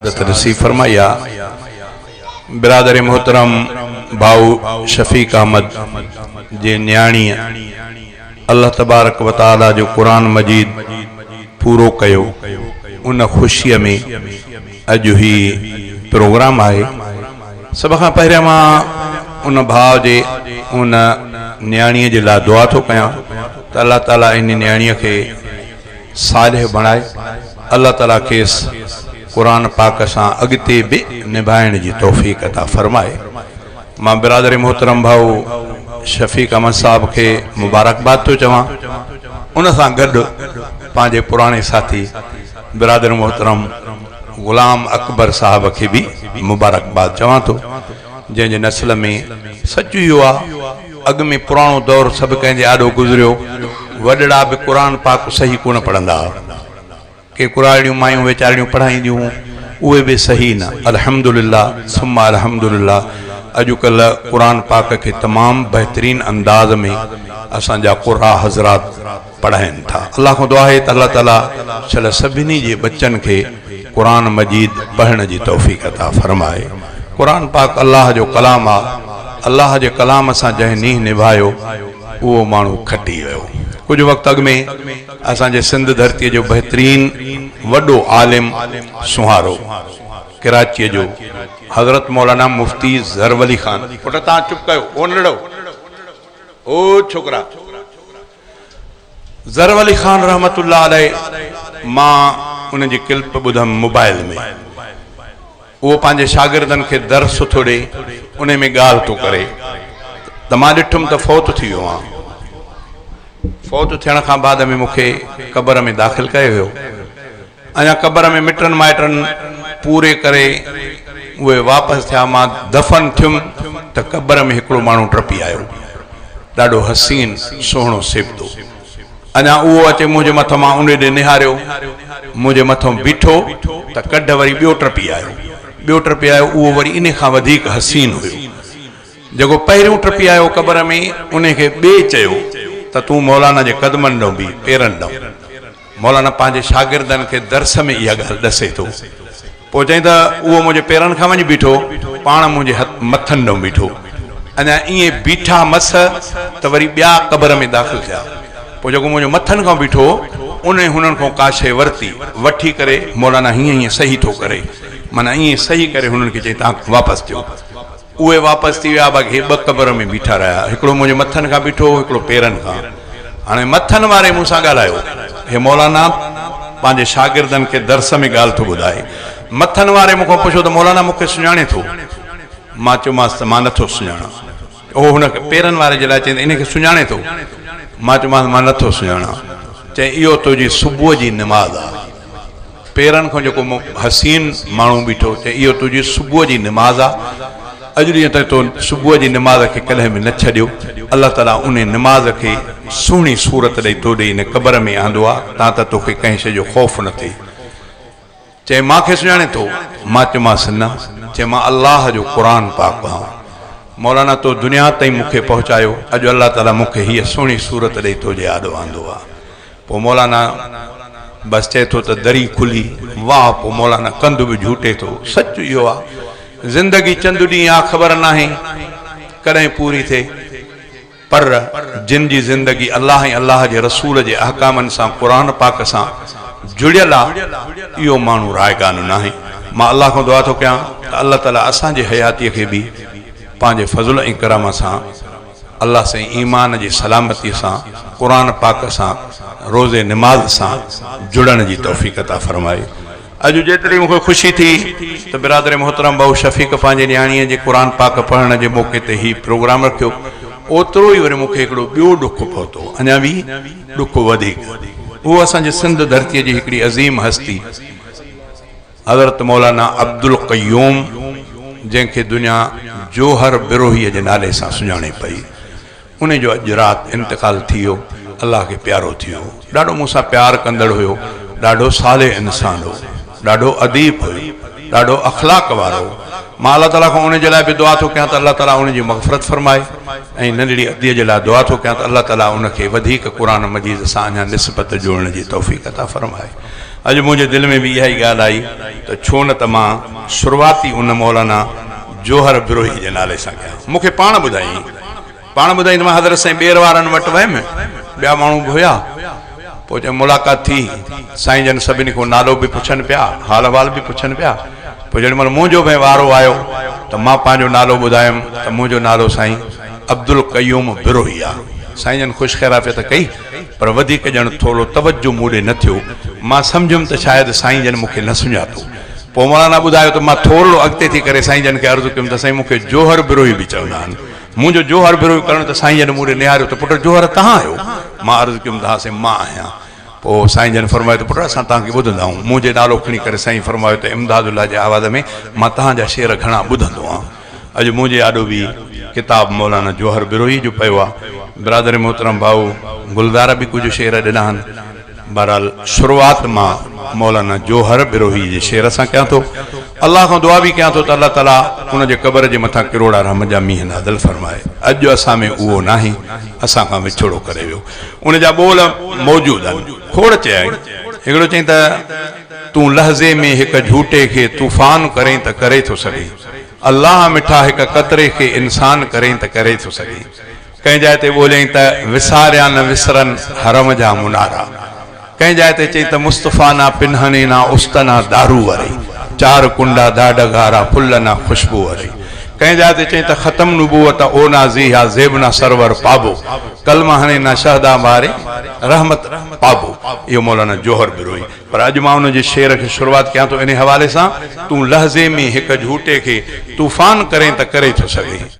سعادت نصيب فرمائي آ. برادر محترم ڀائو شفيق احمد جي نياڻيء الله تبارڪ و تعالي جو قرآن مجيد پورو ڪيو ان خوشيء ۾ اڄ هي پروگرام آهي. سڀ کان پهريان مان ان ڀاء جي ان نياڻيء جي لاء دعا ٿو ڪيان ته الله تعالي ان نياڻيء کي صالح بڻائي الله تعالي کيس قرآن پاڪ سان اڳتي به نڀائڻ جي توفيق عطا فرمائي. مان برادر محترم ڀائو شفيق احمد صاحب کي مبارڪباد ٿو چوان ان سان گڏ پنهنجي پراڻي ساٿي برادر محترم غلام اڪبر صاحب کي به مبارڪباد چوان ٿو جنهن جي نسل ۾ سچ اهو آ اڳ ۾ پراڻو دور سڀ ڪنهن جي آڏو گذريو وڏڙا به قرآن پاڪ صحيح ڪونه پڙهندا ها ڪي ڪراڙيون مايون ويچارڙيون پڙهائينديون هون اهي به صحيح نه الحمدلله ثم الحمدلله اڄ ڪلهه قرآن پاڪ کي تمام بهترين انداز ۾ اسان جا قراء حضرات پڙهائين ٿا الله کان دعا آهي ته الله تعالي شل سڀني جي ٻچن کي قرآن مجيد پڙهڻ جي توفيق عطا فرمائي قرآن پاڪ الله جو ڪلام آ الله جي ڪلام سان جنهن نينهن نڀايو اهو ماڻهو کٽي ويو ڪجهه وقت اڳ ۾ اسان جي سنڌ ڌرتي جو بهترين وڏو عالم سونهارو ڪراچيء جو حضرت مولانا مفتي زرولي خان پٽ تان چپ ڪيو او نڙو او ڇوڪرا ضرب علي خان رحمة الله عليه مان ان جي ڪلپ ٻڌم موبائل ۾ اهو پنهنجي شاگردن کي درس ٿو ڏي انهي ۾ ڳالهه ٿو ڪري ته مان ڏٺم ته فوت ٿي ويو آهان فوت ٿيڻ کان بعد ۾ مون کي قبر ۾ داخل ڪيو ويو اڃا قبر ۾ مٽن مائٽن پوري ڪري اهي واپس ٿيا، مان دفن ٿيم ته قبر ۾ هڪڙو ماڻهو ٽپي آيو، ڏاڍو حسين سهڻو سيبتو. اڃا اهو اچي منهنجي مٿان مان ان ڏي نهاريو، منهنجي مٿان بيٺو ته ڪڍ وري ٻيو ٽپي آيو، ٻيو ٽپي آيو اهو وري انهي کان وڌيڪ حسين هيو. جيڪو پهريون ٽپي آيو قبر ۾ انهي کي ٻئي چيو ته تون مولانا جي قدمن ڏانهن بيهه، پيرن ڏانهن. مولانا پنهنجي شاگردن کي درس ۾ اها ڳالهه ڏسي ٿو. پوء چيائين ته اهو منهنجي پيرن کان وڃي بيٺو، پاڻ منهنجي مٿن ڏانهن بيٺو. اڃا ائين بيٺا مس ته وري ٻيا قبر ۾ داخل ٿيا. پوء جيڪو منهنجي مٿن کان بيٺو هو، انهي هنن کان ڪا شيء ورتي، وٺي ڪري مولانا هيئن هيئن صحيح ٿو ڪري. معنيٰ ائين صحيح ڪري هنن کي چيائين توهان واپس ٿيو. اهي واپس ٿي ويا، باقي هي ٻه قبر ۾ بيٺا رهيا. هڪڙو منهنجي مٿن کان بيٺو هو، هڪڙو پيرن کان. هاڻي مٿن واري مون سان ڳالهايو. هي مولانا پنهنجي شاگردن کي درس ۾ ڳالهه ٿو ٻڌائي. مٿن واري مون کان پڇيو ته مولانا مون کي سڃاڻين ٿو؟ مان چيومانس ته مان نٿو سڃاڻان. هو هن کي پيرن واري جي لاء چيائين ته انهي کي سڃاڻين ٿو؟ مان چيومانس مان نٿو سڃاڻان. چيائين اهو تنهنجي صبح جي نماز آ. پيرن کان جيڪو حسين ماڻهو بيٺو چي اهو تنهنجي صبح جي نماز آ، اڄ ڏينهن تائين تو صبح جي نماز کي ڪڏهن به نه ڇڏيو، الله تعاليٰ انهي نماز کي سهڻي صورت ڏئي تو ڏي ان قبر ۾ آندو آ، تان ته توکي ڪنهن شيء جو خوف نه ٿئي. چيائين مان کي سڃاڻين ٿو؟ مان چيومانس نه. چيائين مان الله جو قرآن پاڪ آهيان. مولانا تو دنيا تائين مون کي پهچايو، اڄ الله تعاليٰ مون کي هيء سهڻي صورت ڏئي تو جي آڏو آندو آ. پوء مولانا بس چئي ٿو ته دري کلي، واهه پوء مولانا ڪنڌ به جهوٽي ٿو. سچ اهو آ زندگي چند ڏينهن آ خبر ناهي ڪڏهن پوري ٿئي پر جن جي زندگي الله ۽ الله جي رسول جي احڪامن سان قرآن پاڪ سان جڙيل آ اهو ماڻهو رائگان ناهي. مان الله کان دعا ٿو ڪيان ته الله تعالي اسان جي حياتي کي به پنهنجي فضل ۽ ڪرم سان الله سائين ايمان جي سلامتي سان قرآن پاڪ سان روزي نماز سان جڙڻ جي توفيق عطا فرمائي. اڄ جيتري مون کي خوشي ٿي ته برادر محترم ڀائو شفيق پنهنجي نياڻيء جي قرآن پاڪ پڙهڻ جي موقعي تي هي پروگرام رکيو اوترو ئي وري مون کي هڪڙو ٻيو ڏک پهتو اڃا به ڏک وڌيڪ اهو اسان جي سنڌ ڌرتيء جي هڪڙي عظيم هستي حضرت مولانا عبدالقيوم جنهن کي دنيا جوهر بروهيء جي نالي سان سڃاڻي پئي، انهي جو اڄ رات انتقال ٿي ويو، الله کي پيارو ٿي ويو. ڏاڍو مون سان پيار ڪندڙ هيو، ڏاڍو صالح انسان هو، ڏاڍو اديب هيو، ڏاڍو اخلاق وارو هو. مان الله تعاليٰ کان انهي جي لاء به دعا ٿو ڪيان ته الله تعاليٰ انهي جي مغفرت فرمائي ۽ ننڍڙي اديء جي لاء دعا ٿو ڪيان ته الله تعاليٰ ان کي وڌيڪ قرآن مجيد سان اڃا نسبت جوڙڻ جي توفيق عطا فرمائي. اڄ منهنجي دل ۾ به اها ئي ڳالهه آئي ته ڇو نه ته مان شروعات ئي ان مولانا جوهر بروهي جي نالي سان ڪيان. مون کي پاڻ ٻڌايائين. پاڻ ٻڌايائين ته مان حضرت سائين ٻير وارن وٽ ويم، ٻيا ماڻهو به هيا. پوء جڏهن ملاقات ٿي، سائين جن سڀني کان نالو به پڇن پيا، حال احوال به پڇن پيا. پوء جيڏي مهل منهنجو به وارو آيو ته مان پنهنجو نالو ٻڌايم ته منهنجو نالو سائين عبدالقيوم بروهي آ. سائين جن خوش خيرعافيت ڪئي پر وڌيڪ ڄڻ ٿورو توجه مون ڏي نه ٿيو. مان سمجهيم ته شايد سائين جن مون کي نه سڃاتو. پوء مولانا ٻڌايو ته مان ٿورڙو اڳتي ٿي ڪري سائين جن کي عرض ڪيم ته سائين مون کي جوهر بروهي به چوندا آهن. منهنجو جوهر بروهي ڪرڻ ته سائين جن مون ڏي نهاريو ته پٽ جوهر توهان آهيو؟ مان عرض ڪيم ته ها سائين مان آهيان. پوء سائين جن فرمايو ته پٽ اسان توهان کي ٻڌندا آهيون. منهنجي نالو کڻي ڪري سائين فرمايو ته امداد الله جي آواز ۾ مان توهان جا شعر گهڻا ٻڌندو آهيان. اڄ منهنجي آڏو به ڪتاب مولانا جوهر بروهي جو پيو آهي. برادر محترم ڀائو گلزار به ڪجهه شعر ڏنا آهن. بهرحال شروعات مان مولانا جوهر بروهي جي شعر سان ڪيان ٿو. الله کان دعا به ڪيان ٿو ته الله تعالي ان جي قبر جي مٿان ڪروڙا رحمت جا مينهن نازل فرمائي. اڄ اسان ۾ اهو ناهي، اسان کان وڇوڙو ڪري ويو. ان جا ٻول موجود آهن. کوڙ چيائين. هڪڙو چيائين ته تون لحظي ۾ هڪ جهوٽي کي طوفان ڪرين ته ڪري ٿو سگهين. الله مٺا هڪ قطري کي انسان ڪرين ته ڪري ٿو سگهين. ڪنهن جاء تي ٻوليائين ته وساريان نه وسرن حرم جا منارا. ڪنهن جاء تي چئي ته مصطفيٰ نا پنهني نا است نا دارو وري، چار ڪنڊا دا ڊگهارا ڦل نا خوشبو وري. ڪنهن جاء تي چئي ته ختم نبوت او نا زيها زيب نا سرور پابو، ڪلمه هڻي نا شهدا باري رحمت پابو. اهو مولانا جوهر بروهي. پر اڄ مان ان جي شعر کي شروعات ڪيان ٿو انهي حوالي سان، تون لحظي ۾ هڪ جهوٽي کي طوفان ڪرين ته ڪري ٿو سگهين.